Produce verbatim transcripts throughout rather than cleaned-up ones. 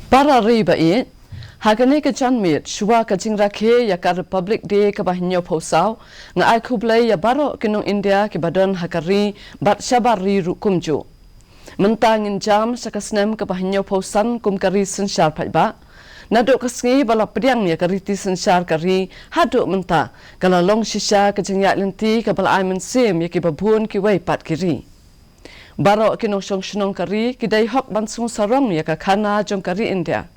Para ri ba ïeit, ha kane ka janmiet shuwa ka jingrakhe ïa ka Republic Day kaba hynñiewphew saw, nga ai khublei ïa baroh ki nong India kiba don ha ka ri bad shabar ri ruh kumjuh. Mynta ngin jam sha ka snem kaba hynñiewphew san kum ka ri synshar paidbah. Naduh ka sngi ba la pdiang ïa ka riti synshar ka ri haduh mynta, ka la long shisha ka jingïaid lynti kaba la ai mynsiem ïa kiba bun kiwei pat ki ri. Baroh ki nongshong shnong ka ri ki dei hok ban sngewsarong ïa ka khana jong ka ri India.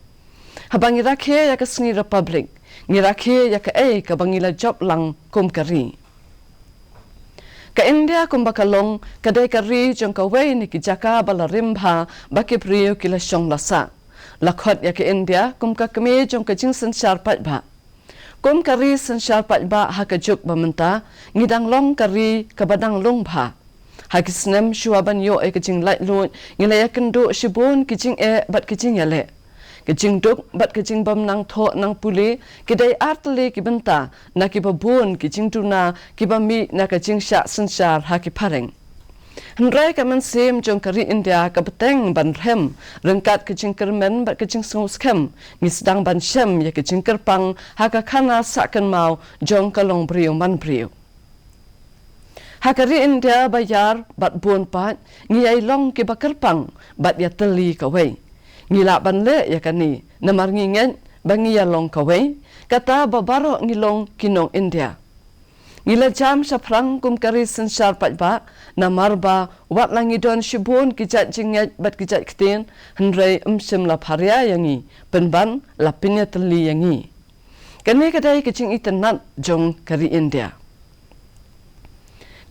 Haba ngi rakhe ïa ka sngi Republic, ngi rakhe ïa kaei kaba ngi la jop lang kum ka ri. Ka India kumba ka long ka dei ka ri jong kawei na ki jaka ba la rim bha ba ki briew ki la shong la sah. La khot ïa ka India kum ka kmie jong ka jingsynshar paidbah. Kum ka ri synshar paidbah ha ka juk ba mynta, ngi dang long ka ri kaba dang lung bha. Ha ki snem shuwa ban ïoh ïa ka jinglaitluid, ngi la ïakynduh shibun ki jingeh bad ki jingïaleh. Ka jingduk bad ka jingbym nang thoh nang pule ki dei ar tylli ki bynta na kiba bun ki jingduna kiba mih na ka jingshah synshar ha ki phareng. Hynrei ka mynsiem jong ka ri India ka bteng ban rhem ryngkat ka jingkyrmen bad ka jingsngewskhem, ngi sdang ban shem ïa ka jingkyrpang ha ka khana sah kynmaw jong ka longbriew manbriew. Ha ka ri India ba ïar bad bun pat, ngi ïai long kiba kyrpang bad ïatylli kawei. Ngi lah ban leh ïa kane namar ngi ngeit ba ngi ïalong kawei, kata ba baroh ngi long ki nong India. Ngi la jam shaphrang kum ka ri synshar paidbah, namar ba wat la ngi don shibun ki jait jingngeit bad ki jait ktien, hynrei ym shym la pharia ïa ngi, pynban la pynïatylli ïa ngi. Kane ka dei ka jingitynnat jong ka ri India.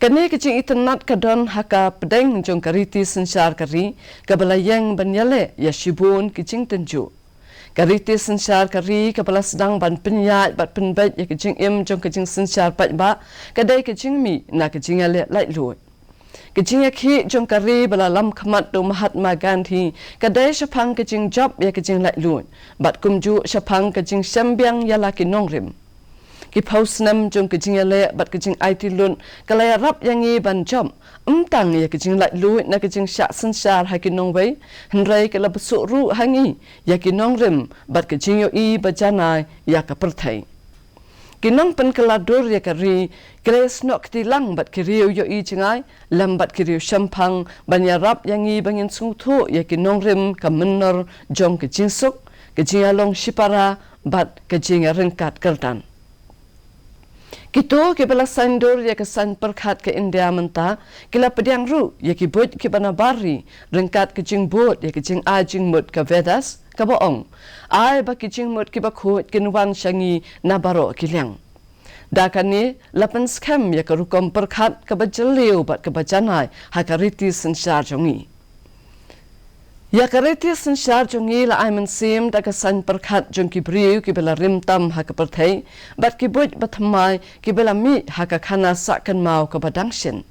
Kane ka jingitynnat ka don ha ka pdeng jong ka riti synshar ka ri, kaba la ïeng ban ïaleh ïa shibun ki jingtynjuh. Ka riti synshar ka ri kaba la sdang ban pynïaid bad pynbeit ïa ka jingim jong ka jingsynshar paidbah, ka dei ka jingmih na ka jingïaleh laitluid. Ka jingïakhih jong ka ri ba la lam khmat da u Mahatma Gandhi, ka dei shaphang ka jingjop ïa ka jinglaitluid, bad kumjuh shaphang ka jingshem biang ïa la ki nongrim. Ki phew snem jong ka jingïaleh bad ka jingaiti lut, ka la ïarap ïa ngi ban jop, ym tang ïa ka jinglaitluid na ka jingshah synshar ha ki nongwei, hynrei ka la bsuh ruh ha ngi ïa ki nongrim bad ka jingïohi ba janai ïa ka pyrthei. Ki nongpynkylla dur ïa ka ri, ki la ïasnoh kti lang bad ki riew ïohi jngai, lem bad ki riew shemphang, ban ïarap ïa ngi ba ngin sngewthuh ïa ki nongrim ka mynnor jong ka jingsuk, ka jingïalong shipara, bad ka jingïaryngkat kyrdan. Kito kiba la saiñdur ïa ka saiñ pyrkhat ka India mynta, ki la pdiang ruh ïa ki buit kiba nabar ri, ryngkat ka jingbud ïa ka jingai jingmut ka Vedas, kaba ong, ai ba ki jingmut kiba khuid kin wan sha ngi na baroh ki liang. Da kane, la pynskhem ïa ka rukom pyrkhat kaba jylliew bad kaba janai ha ka riti synshar jong ngi. Ïa ka riti synshar jong ngi la ai mynsiem da ka saiñ pyrkhat jong ki briew kiba la rim tam ha ka pyrthei, bad ki buit ba thymmai kiba la mih ha ka khana sah kynmaw kaba dang shin.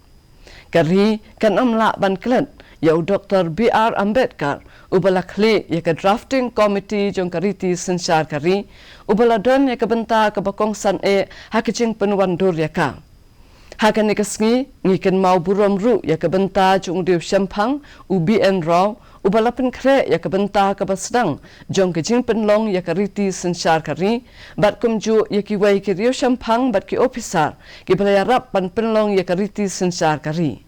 Ka ri kan ym lah ban klet ïa u Doktor B R Ambedkar, uba la khlieh ïa ka drafting committee jong ka riti synshar ka ri, uba la don ïa ka bynta kaba kongsan eh ha ka jingpynwandur ïa ka. Ha kane ka sngi, ngi kynmaw burom ruh ïa ka bynta jong u riew shemphang, u B N Rao, uba la pynkhreh ïa ka bynta kaba sdang jong ka jingpynlong ïa ka riti synshar ka ri, bad kumjuh ïa kiwei ki riew shemphang bad ki ophisar kiba la ïarap ban pynlong ïa ka riti synshar ka ri.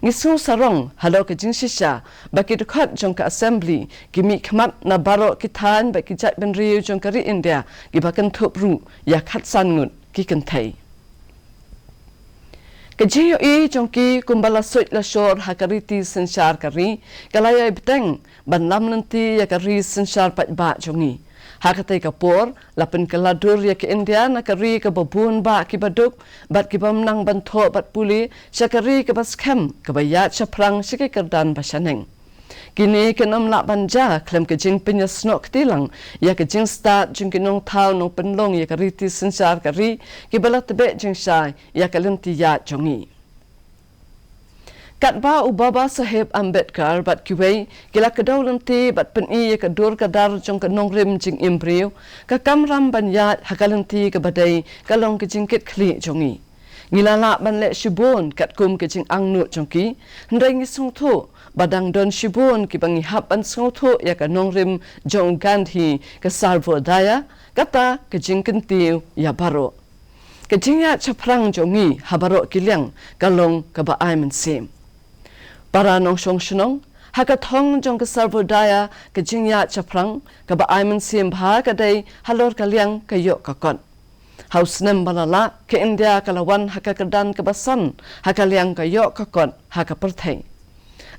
Ngi sngewsarong halor ka jingshisha ba ki dkhot jong ka Assembly ki mih khmat na baroh ki thaiñ bad ki jaitbynriew jong ka ri India, kiba kynthup ruh ïa khatsan ngut ki kynthei. Ka jingïohi jong ki kumba la suid la shor ha ka riti synshar ka ri, ka la ïai bteng ban lam lynti ïa ka ri synshar paidbah jong ngi. Ha katei ka por, la pynkylla dur ïa ka India na ka ri kaba bun bah kiba duk bad kibym nang ban thoh bad pule, sha ka ri kaba skhem, kaba ïaid shaphrang sha ki kyrdan ba shaneng. Kine kin ym lah ban jia khlem ka jingpynïasnoh kti lang ïa ka jingstad jong ki nongthaw nongpynlong ïa ka riti synshar ka ri, kiba la tbeh jingshai ïa ka lynti ïaid jong ngi. Katba u Baba Saheb Ambedkar bad kiwei ki la kdew lynti bad pyni ïa ka dur ka dar jong ka nongrim jingim briew, ka kamram ban ïaid ha ka lynti kaba dei ka long ka jingkitkhlieh jong ngi. Ngi la lah ban leh shibun katkum ka jingangnud jong ki, hynrei ngi sngewthuh ba dang don shibun kiba ngi hap ban sngewthuh ïa ka nongrim jong u Gandhi, ka Sarvodaya, kata ka jingkyntiew ïa baroh. Ka jingïaid shaphrang jong ngi ha baroh ki liang ka long kaba ai mynsiem. Para nongshong shnong, ha ka thong jong ka Sarvodaya, ka jingïaid shaphrang kaba ai mynsiem bha ka dei halor ka liang ka ïoh ka kot. Ha u snem ba la lah, ka India ka la wan ha ka kyrdan kaba san ha ka liang ka ïoh ka kot ha ka pyrthei.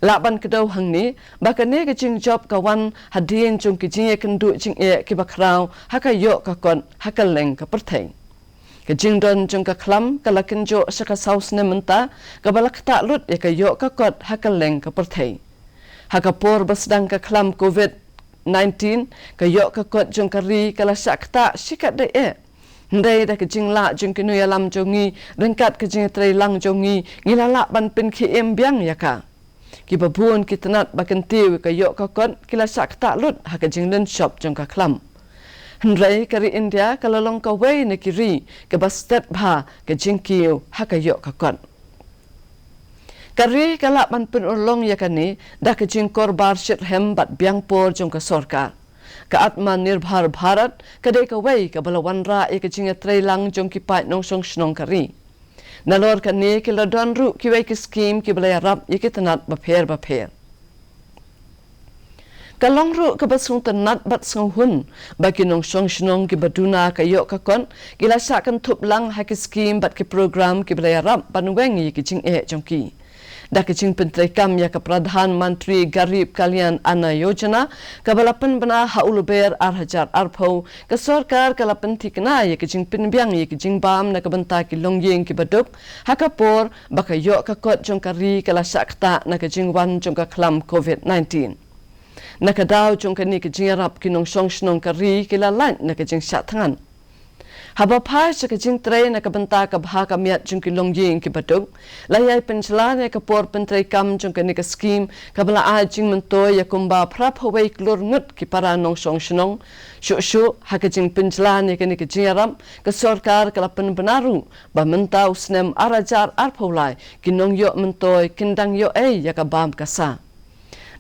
Lah ban kdew hangne ba kane ka jingjop ka wan hadien jong ki jingïakynduh jingeh kiba khraw ha ka ïoh ka kot ha kylleng ka pyrthei. Ka jingdon jong ka khlam ka la kynjoh sha ka saw snem mynta, kaba la ktah lut ïa ka ïoh ka kot ha kylleng ka pyrthei. Ha ka por ba sdang ka khlam covid nineteen, ka ïoh ka kot jong ka ri ka la shah ktah shikatdei eh. Hynrei da ka jinglah jong ki nongïalam jong ngi ryngkat ka jingtreilang jong ngi, ngi la lah ban pynkhie im biang ïa ka. Kiba bun ki tnat ba kyntiew ïa ka ïoh ka kot ki la shah ktah lut ha ka jinglynshop jong ka khlam. Hynrei ka ri India ka la long kawei na ki ri kaba stet bha ka jingkiew ha ka ïoh ka kot. Ka ri ka lah ban pynurlong ïa kane da ka jingkyrpad shitrhem bad biang por jong ka sorkar. Ka Atmanirbhar Bharat ka dei kawei kaba la wanrah ïa ka jingïatreilang jong ki paid nongshong shnong ka ri. Nalor kane ki la don ruh kiwei ki skim kiba la ïarap ïa ki tnat bapher bapher. Ka long ruh kaba sngewtynnat bad sngewhun ba ki nongshong shnong kiba duna ka ïoh ka kot ki la shah kynthup lang ha ki skim bad ki program kiba la ïarap ban weng ïa ki jingeh jong ki. Da ka jingpyntreikam ïa ka Pradhan Mantri Garib Kalyan Anna Yojana, kaba la pynbna ha u Lber ar hajar arphew, ka sorkar ka la pynthikna ïa ka jingpynbiang ïa ka jingbam na ka bynta ki longïing kiba duk, ha ka por ba ka ïoh ka kot jong ka ri ka la shah ktah na ka jingwan jong ka khlam covid nineteen. Na ka daw jong kane ka jingïarap, ki nongshong shnong ka ri ki la lait na ka jingshah thngan. Haba phai sha ka jingtrei na ka bynta ka bha ka miat jong ki longïing kiba duk, la ïai pynjlan ïa ka por pyntreikam jong kane ka skim kaba la ai jingmyntoi ïa kumba phra phew wei klur ngut ki para nongshong shnong. Shuh shuh ha ka jingpynjlan ïa kane ka jingïarap, ka sorkar ka la pynbna ruh ba mynta u snem ar hajar arphew lai, ki nongïoh myntoi kin dang ïoh ei ïa ka bam ka sa.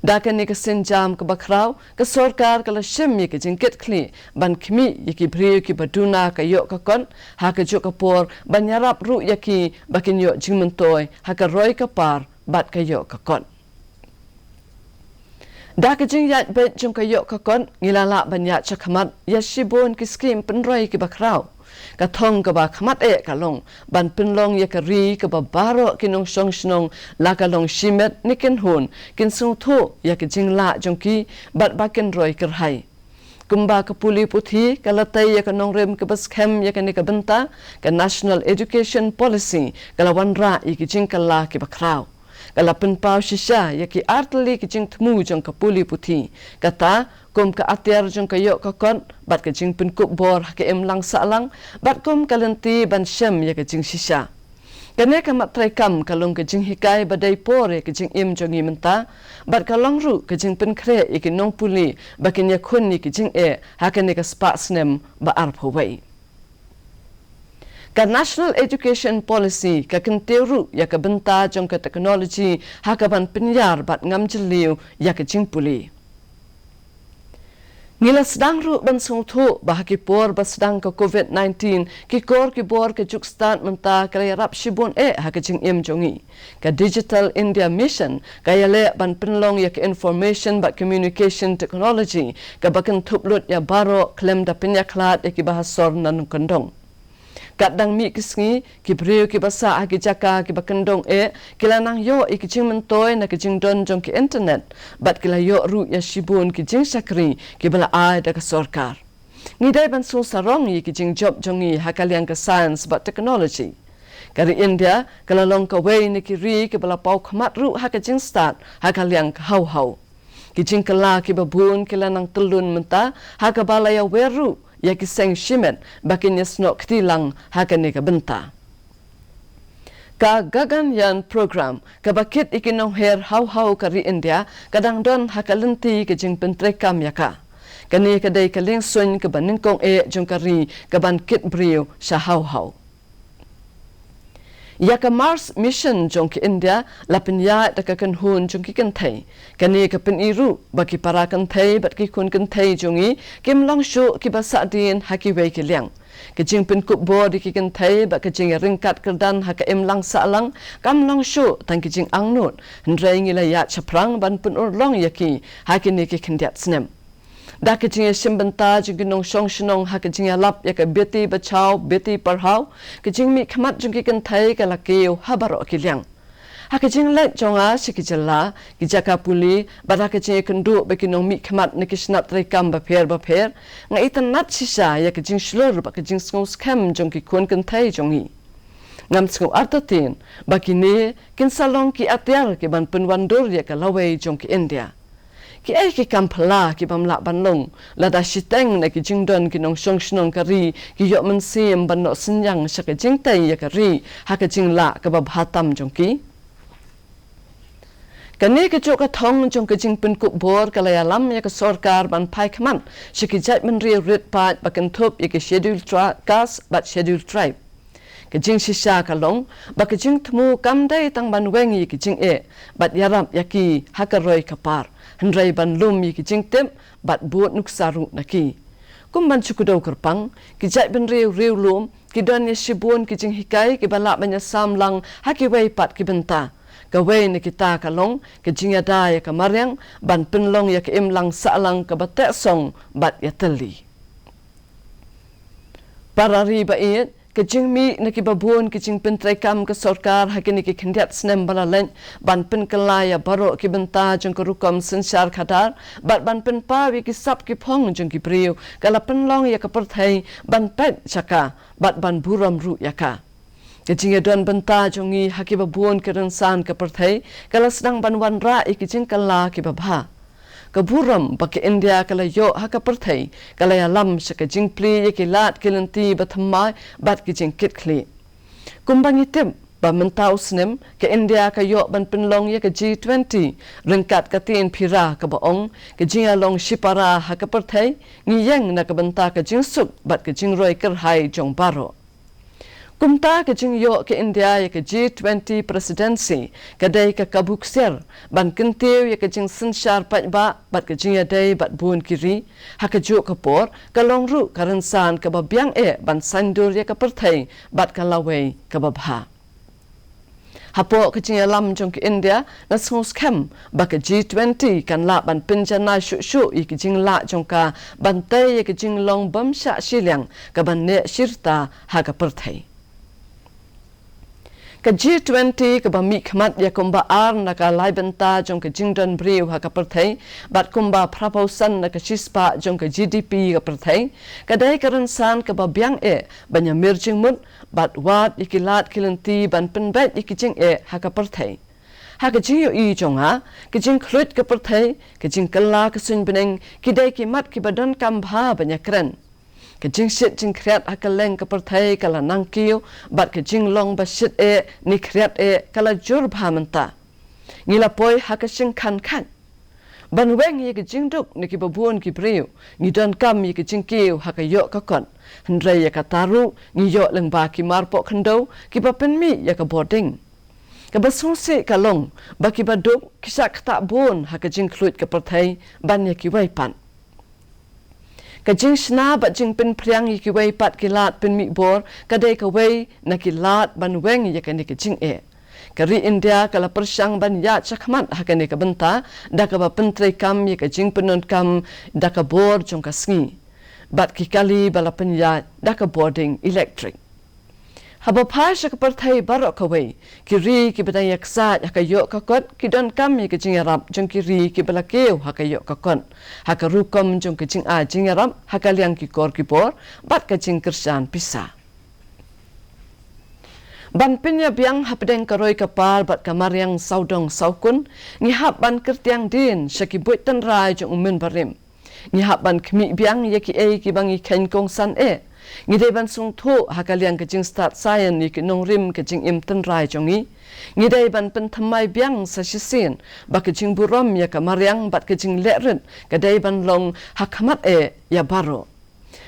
Da kane ka sienjam kaba khraw, ka sorkar ka la shim ïa ka jingkitkhlieh ban khmih ïa ki briew kiba duna ka ïoh ka kot, ha kajuh ka por ban ïarap ruh ïa ki ba kin ïoh jingmyntoi ha ka roi ka par bad ka ïoh ka kot. Da ka jingïaid beit jong ka ïoh ka kot, ngi la lah ban ïaid shakhmat ïa shibun ki skim pynroi kiba khraw. Ka thong kaba khmat eh ka long ban pynlong ïa ka ri kaba baroh ki nongshong shnong, la ka long shimet ne kynhun, kin sngewthuh ïa ka jinglah jong ki bad ba kin roi kyrhai. Kumba ka pule puthi ka la tei ïa ka nongrim kaba skhem ïa kane ka bynta, ka National Education Policy ka la wanrah ïa ki jingkylla kiba khraw. Ka la pynpaw shisha ïa ki artylli ki jingthmu jong ka pule puthi. Kata, kum ka atiar jong ka ïoh ka kot, bad ka jingpynkup bor ha ka imlang sahlang, bad kum ka lynti ban shem ïa ka jingshisha. Kane ka mat treikam ka long ka jinghikai ba dei por ïa ka jingim jong ngi mynta, bad ka long ruh ka jingpynkhreh ïa ki nongpule ba kin ïakhun ïa ki jingeh ha kane ka spah snem ba arphew wei. Ka National Education Policy ka kyntiew ruh ïa ka bynta jong ka technology ha kaban pynïar bad ngam jylliew ïa ka jingpule. Ngi la sdang ruh ban sngewthuh ba ha ki por ba sdang ka covid nineteen, ki kor ki bor ka juk stad mynta ka la ïarap shibun eh ha ka jingim jong ngi. Ka Digital India Mission ka ïaleh ban pynlong ïa ka information bad communication technology kaba kynthup lut ïa baroh khlem da pynïakhlad ïa kiba ha sor na nongkyndong. Katba dang mih ki sngi, ki briew kiba sah ha ki jaka kiba kyndong eh ki la nang ïoh ïa ki jingmyntoi na ka jingdon jong ka internet, bad ki la ïoh ruh ïa shibun ki jingshakri kiba la ai da ka sorkar. Ngi dei ban sngewsarong ïa ki jingjop jong ngi ha ka liang ka science bad technology. Ka ri India ka la long kawei na ki ri kiba la paw khmat ruh ha ka jingstad ha ka liang ka haw haw. Ki jingkylla kiba bun ki la nang tyllun mynta ha kaba la ïawer ruh ïa ki seng shimet ba kin ïasnoh kti lang ha kane ka bynta. Ka Gaganyaan program kaba kit ïa ki nongher haw haw ka ri India ka dang don ha ka lynti ka jingpyntreikam ïa ka. Kane ka dei ka liengsuiñ kaba nyngkong eh jong ka ri kaban kit briew sha haw haw. Ïa ka Mars Mission jong ka India la pynïaid da ka kynhun jong ki kynthei. Kane ka pyni ruh ba ki para kynthei bad ki khun kynthei jong ngi kim long shuh kiba sahdien ha kiwei ki liang. Ka jingpynkup bor ïa ki kynthei bad ka jingïaryngkat kyrdan ha ka imlang sahlang kam long shuh tang ki jingangnud, hynrei ngi la ïaid shaphrang ban pynurlong ïa ki ha kine ki khyndiat snem. Da ka jingïashim bynta jong ki nongshong shnong ha ka jingïalap ïa ka Beti Bachao Beti Padhao, ka jingmihkhmat jong ki kynthei ka la kiew ha baroh ki liang. Ha ka jingleit jong nga sha ki jylla, ki jaka pule, bad ha ka jingïakynduh bad ki nongmihkhmat na ki shnat treikam bapher bapher, nga itynnad shisha ïa ka jingshlur bad ka jingsngewskhem jong ki khun kynthei jong ngi. Ngam sngew artatien ba kine kin sa long ki atiar ki ban pynwandur ïa ka lawei jong ka India. Kiei ki kam phylla ki bym lah ban long, lada shiteng na ki jingdon ki nongshong shnong ka ri ki ïoh mynsiem ban noh synñiang sha ka jingtei ïa ka ri ha ka jinglah kaba bha tam jong ki? Kane kajuh ka thong jong ka jingpynkup bor ka la ïalam ïa ka sorkar ban phai khmat sha ki jaitbynriew rit paid ba kynthup ïa ki Scheduled Tri-, Caste bad Scheduled Tribe. Ka jingshisha ka long ba ka jingthmu kam dei tang ban weng ïa ki jingeh bad ïarap ïa ki ha ka roi ka par, hynrei ban lum ïa ki jingtip bad bud nuksa ruh na ki. Kum ban shu kdew kyrpang, ki jaitbynriew riewlum ki don ïa shibun ki jinghikai kiba lah ban ïasam lang ha kiwei pat ki bynta. Kawei na kita ka long ka jingïada ïa ka mariang ban pynlong ïa ka imlang sahlang kaba tehsong bad ïatylli. Para ri ba ïeit, ka jingmih na kiba bun ki jingpyntreikam ka sorkar ha kine ki khyndiat snem ba la leit ban pynkylla ïa baroh ki bynta jong ka rukom synshar khadar bad ban pynpaw ïa ki sap ki phong jong ki briew ka la pynlong ïa ka pyrthei ban peit sha ka bad ban burom ruh ïa ka. Ka jingïadon bynta jong ngi ha kiba bun ki rynsan ka pyrthei ka la sdang ban wanrah ïa ki jingkylla kiba bha. Ka burom ba ka India ka la ïoh ha ka pyrthei ka la ïalam sha ka jingplie ïa ki lad ki lynti bathymmai bad ki jingkitkhlieh. Kumba ngi tip ba mynta u snem ka India ka ïoh ban pynlong ïa ka G twenty ryngkat ka Tienphira kaba ong ka jingïalong shipara ha ka pyrthei, ngi ïeng na ka bynta ka jingsuk bad ka jingroi kyrhai jong baroh. Kumta ka jingïoh ka India ïa ka G twenty presidency ka dei ka kabu ksiar ban kyntiew ïa ka jingsynshar paidbah bad ka jingïadei bad bun ki ri. Ha kajuh ka por ka long ruh ka rynsan kaba biang eh ban saiñdur ïa ka pyrthei bad ka lawei kaba bha. Hapoh ka jingïalam jong ka India, nga sngewskhem ba ka G twenty kan lah ban pynjanai shuh shuh ïa ka jinglah jong ka ban tei ïa ka jinglong bym shah shiliang kaban neh shirta ha ka pyrthei. Ka G twenty kaba mihkhmat ïa kumba ar na ka lai bynta jong ka jingdon briew ha ka pyrthei bad kumba phraphew san na ka shispah jong ka G D P ka pyrthei, ka dei ka rynsan kaba biang eh ban ïamir jingmut bad wad ïa ki lad ki lynti ban pynbeit ïa ki jingeh ha ka pyrthei. Ha ka jingïohi jong nga, ka jingkhluit ka pyrthei, ka jingkylla ka suiñ bneng ki dei ki mat kiba donkam bha ban ïakren. Ka jingshit jingkhriat ha kylleng ka pyrthei ka la nangkiew bad ka jinglong ba shit eh ne khriat eh ka la jur bha mynta. Ngi la poi ha ka shingkhan khat. Ban weng ïa ka jingduk na kiba bun ki briew, ngi donkam ïa ka jingkiew ha ka ïoh ka kot. Hynrei ïa kata ruh ngi ïoh lyngba ki mar pohkhyndew kiba pynmih ïa ka bording. Kaba sngewsih ka long ba kiba duk ki shah ktah bun ha ka jingkhluit ka pyrthei ban ïa kiwei pat. Ka jingshna bad jingpynphriang ïa kiwei pat ki lad pynmih bor ka dei kawei na ki lad ban weng ïa kane ka jingeh. Ka ri India ka la pyrshang ban ïaid shakhmat ha kane ka bynta da kaba pyntreikam ïa ka jingpyndonkam da ka bor jong ka sngi bad ki kali ba la pynïaid da ka bording elektrik. Haba phai sha ka pyrthei baroh kawei, ki ri kiba dang ïaksaid ha ka ïoh ka kot ki donkam ïa ka jingïarap jong ki ri kiba la kiew ha ka ïoh ka kot ha ka rukom jong ka jingai jingïarap ha ka liang ki kor ki bor bad ka jingkyrshan pisa. Ban pynïabiang hapdeng ka roi ka par bad ka mariang sawdong sawkun, ngi hap ban kyrtiang dien sha ki buit tynrai jong u mynbarim. Ngi hap ban khmih biang ïa kiei kiba ngi kheiñ kongsan eh. Ngi dei ban sngewthuh ha ka liang ka jingstad saian ïa ki nongrim ka jingim tynrai jong ngi. Ngi dei ban pynthymmai biang sa shisien ba ka jingburom ïa ka mariang bad ka jinglehrit ka dei ban long ha khmat eh ïa baroh.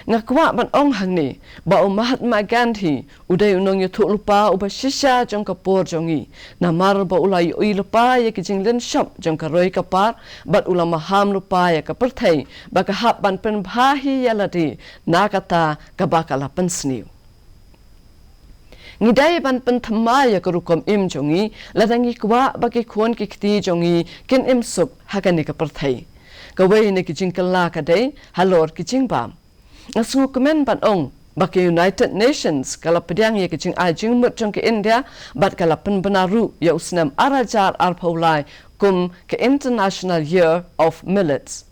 Nga kwah ban ong hangne ba u Mahatma Gandhi u dei u nongïathuhlypa uba shisha jong ka por jong ngi, namar ba u la ïohi lypa ïa ki jinglynshop jong ka roi ka par bad u la maham lypa ïa ka pyrthei ba ka hap ban pynbha hi ïa lade na kata kaba ka la pynsniew. Ngi dei ban pynthymmai ïa ka rukom im jong ngi lada ngi kwah ba ki khun ki kti jong ngi kin im suk ha kane ka pyrthei. Kawei na ki jingkylla ka dei halor ki jingbam. Nga sngewkmen ban ong ba ka United Nations ka la pdiang ïa ka jingai jingmut jong ka India bad ka la pynbna ruh ïa u snem ar hajar arphew lai kum ka International Year of Millets.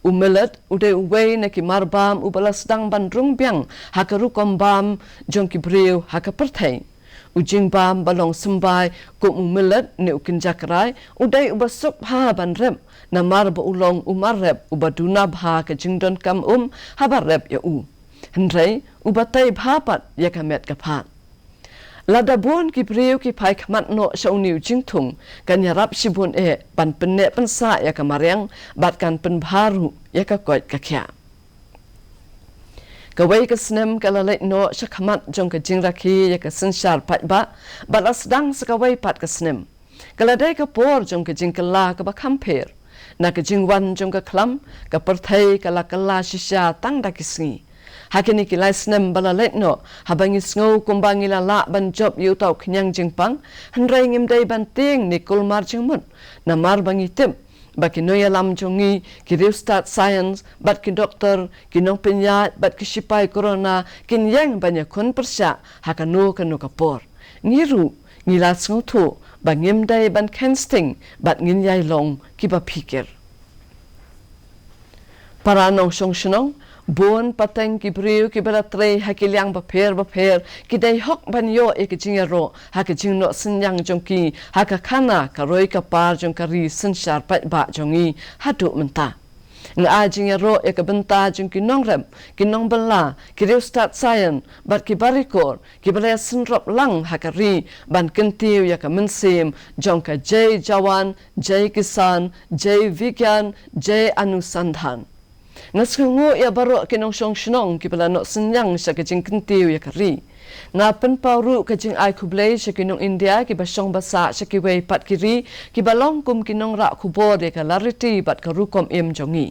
U millet u dei uwei na ki marbam uba la sdang ban rung biang ha ka rukom bam jong ki briew ha ka pyrthei. U jingbam ba long symbai kum u millet ne u kynja krai u dei uba suk bha ban rep, namar ba u long u mar rep uba duna bha ka jingdonkam um haba rep ïa u. Hynrei uba tei bha pat ïa ka met ka phad. Lada bun ki briew ki phai khmat noh sha une u jingthung, kan ïarap shibun eh ban pynneh pynsah ïa ka mariang bad kan pynbha ruh ïa ka koit ka khiah. Kawei ka snem ka la leit noh sha khmat jong ka jingrakhe ïa ka synshar paidbah bad la sdang sa kawei pat ka snem. Ka la dei ka por jong ka jingkylla kaba kham pher. Na ka jingwan jong ka khlam, ka pyrthei ka la kylla shisha tang da ki sngi. Ha kine ki lai snem ba la leit noh, haba ngi sngew kumba ngi la lah ban jop ïa uta u khñiang jingpang, hynrei ngim dei ban tieng ne kulmar jingmut. Namar ba ngi tip ba ki nongïalam jong ngi, ki riewstad science bad ki doktor, ki nongpynïaid bad ki shipai corona kin ïeng ban ïakhun pyrshah ha kano kano ka por. Ngi ruh ngi la sngewthuh ba ngim dei ban kheiñ sting bad ngin ïai long kiba phikir. Para nongshong shnong, bun pateng ki briew kiba la trei ha ki liang bapher bapher ki dei hok ban ïoh ïa ka jingïaroh ha ka jingnoh synñiang jong ki ha ka khana ka roi ka par jong ka ri synshar paidbah jong ngi haduh mynta. Nga ai jingïaroh ïa ka bynta jong ki nongrep, ki nongbylla, ki riewstad science bad ki barikor kiba la ïasynrop lang ha ka ri ban kyntiew ïa ka mynsiem jong ka Jai Jawan, Jai Kisan, Jai Vigyan, Jai Anusandhan. Nga sngewnguh ïa baroh ki nongshong shnong kiba la noh synñiang sha ka jingkyntiew ïa ka ri. Nga pynpaw ruh ka jingai khublei sha ki nong India kiba shong ba sah sha kiwei pat ki ri kiba long kum ki nongrah khubor ïa ka lariti bad ka rukom im jong ngi.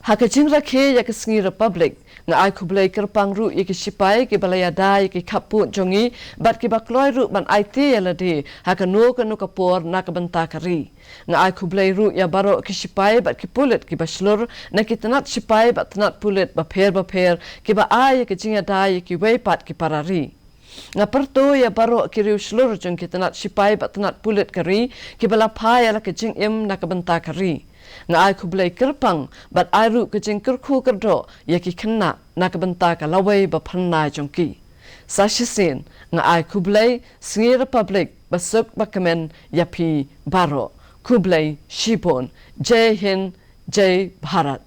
Ha ka jingrakhe ïa ka sngi Republic, nga ai khublei kyrpang ruh ïa ki shipai kiba la ïada ïa ki khappud jong ngi bad kiba kloi ruh ban aiti ïa lade ha kano kano ka por na ka bynta ka ri. Nga ai khublei ruh ïa baroh ki shipai bad ki pulit kiba shlur na ki tnat shipai bad tnat pulit bapher bapher kiba ai ïa ka jingïada ïa kiwei pat ki para ri. Nga pyrto ïa baroh ki riew shlur jong ki tnat shipai bad tnat pulit ka ri kiba la phai ïa la ka jingim na ka bynta ka ri. Nga ai khublei kyrpang bad ai ruh ka jingkyrkhu kyrdoh ïa ki khynnah na ka bynta ka lawei ba phyrnai jong ki. Sa shisien nga ai khublei sngi Republic ba suk ba kmen ïa phi baroh. Khublei shibun. Jai Hind, Jai Bharat.